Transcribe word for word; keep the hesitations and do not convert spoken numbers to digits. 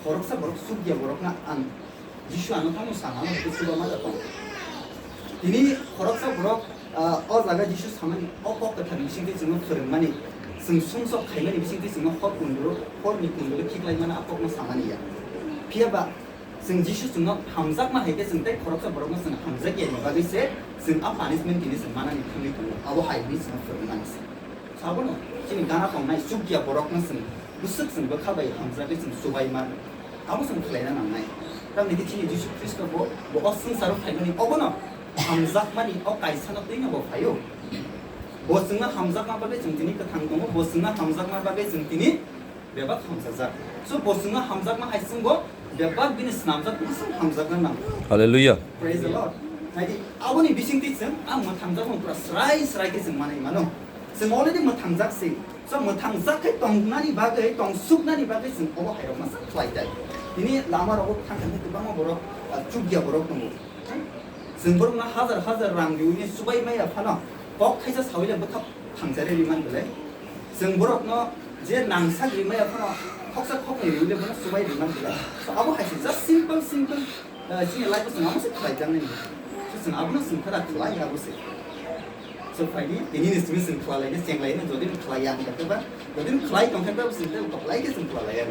Khoroksa borok chukya borokno ang Jisu ano tamo sana ano hwnkhe chuba ma tong. Tini khoroksa borok, ah, o jaga Jisu samani o kok kwthar bisingtwi chwngno phwrwngmani, chwng sumsok khaimani bisingtwi chwngno hor kunduro, horni kunduro khiklaimano a kokno samani ya. Phiya ba chwng Jisu chwngno hamjakma hai khe chwng tei khoroksa borokno chwng hamjak yani bagwi se chwng a punishment tini chwng manani thangwi tongo. Abo hai hwnwi chwngno phwrwngmani se. Sabono chini gana tongnai chukya borokno chwng bwswk chwng bwkha bai hamjagwi chwng chubaima, abo chwng khlaina nangnai. Tamni khe chini Jisu Khristo bo, bo o swngcharo phaimani obono hamjakmani o kaisano twino bo phaio. Bo chwngno hamjakma bagwi chwng tini kwthang tongo, bo chwngno hamjakma bagwi chwng tini bebak hamjakjak. So bo chwngno hamjakma hai chwngbo bebak bini snamjak, bo chwng hamjakna nango. Hallelujah. Praise the Lord. Naidi, aboni bisingtwi chwng a mwthangjakmung pura srai srai khe chwng manwi mano. Chwng already mwthangjak se. So mwthangjak khe tongnani bagwi, tongsuknani bagwi chwng obo hairok masa khlai tai. Tini lama rogo thang thang khe kwbangma borok, ah, chukya borok tongo. Chwng borokno hajar hajar rang riwi chubai maya phano kok thaisa sawi le bwkha thangjari riman belai. Chwng borokno je nangsak rimaya phano khoksa khoknwi riwi le bono chubai riman belai. So abo hai se just simple simple, ah, chini life o chwng amo se khlai jaknai. So chwng abono chwng khara khlai abo se. So phaidi tini ni simi chwng khlai lai khe cheng lai no jodi khlai ya hwnkhe ba, jodi khlai tong khe ba chwng khlai lai khe chwng khlai lai ya.